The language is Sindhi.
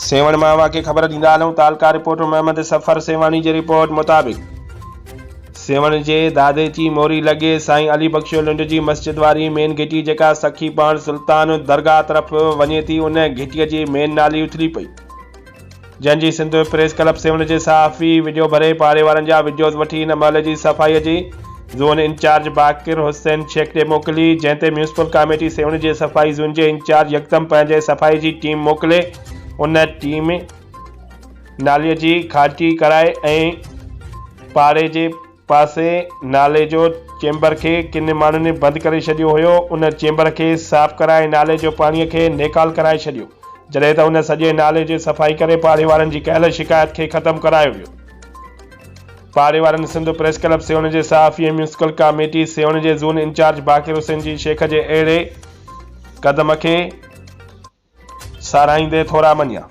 سيوهڻ مان اوهان کي خبر ڏيندا هلون تعلقه رپورٽر محمد صفر سيوهاڻي جي رپورٽ مطابق سيوهڻ جي داديچي موري لڳي سائين علي بخش لنڊ جي مسجد واري مين گهٽي جيڪا سخي پهڻ سلطان درگاهه طرف وڃي ٿي ان گهٽي جي مين نالي اٿلي پئي جنهن جي سنڌ پريس ڪلب سيوهڻ جي صحافي وڊيو ڀري پاڙي وارن جا وڊيوز وٺي ان محلي جي صفائي جي زون انچارج باقر حسين شيخ ڏي موڪلي جنهن تي ميونسپل ڪاميٽي سيوهڻ جي صفائي زون جي انچارج يڪدم پنهنجي صفائي جي ٽيم موڪلي ان ٽيم نالي جي کاٽي ڪرائي ۽ پاڙي جي پاسي نالي جو چيمبر کي ڪن ماڻهن بند ڪري ڇڏيو هيو، ان چيمبر کي صاف ڪرائي نالي جو پاڻي کي نيڪال ڪرائي ڇڏيو، جڏهن ته ان سڄي نالي جي صفائي ڪري پاڙي وارن جي ڪيل شڪايت کي ختم ڪرايو ويو. پاڙي وارن سنڌ پريس ڪلب سيوهڻ جي صحافي ۽ ميونسپل ڪاميٽي سيوهڻ جي زون انچارج باقر حسين جي شيخ جي اهڙي قدم کي ساراهيندي ٿورا مڃيا.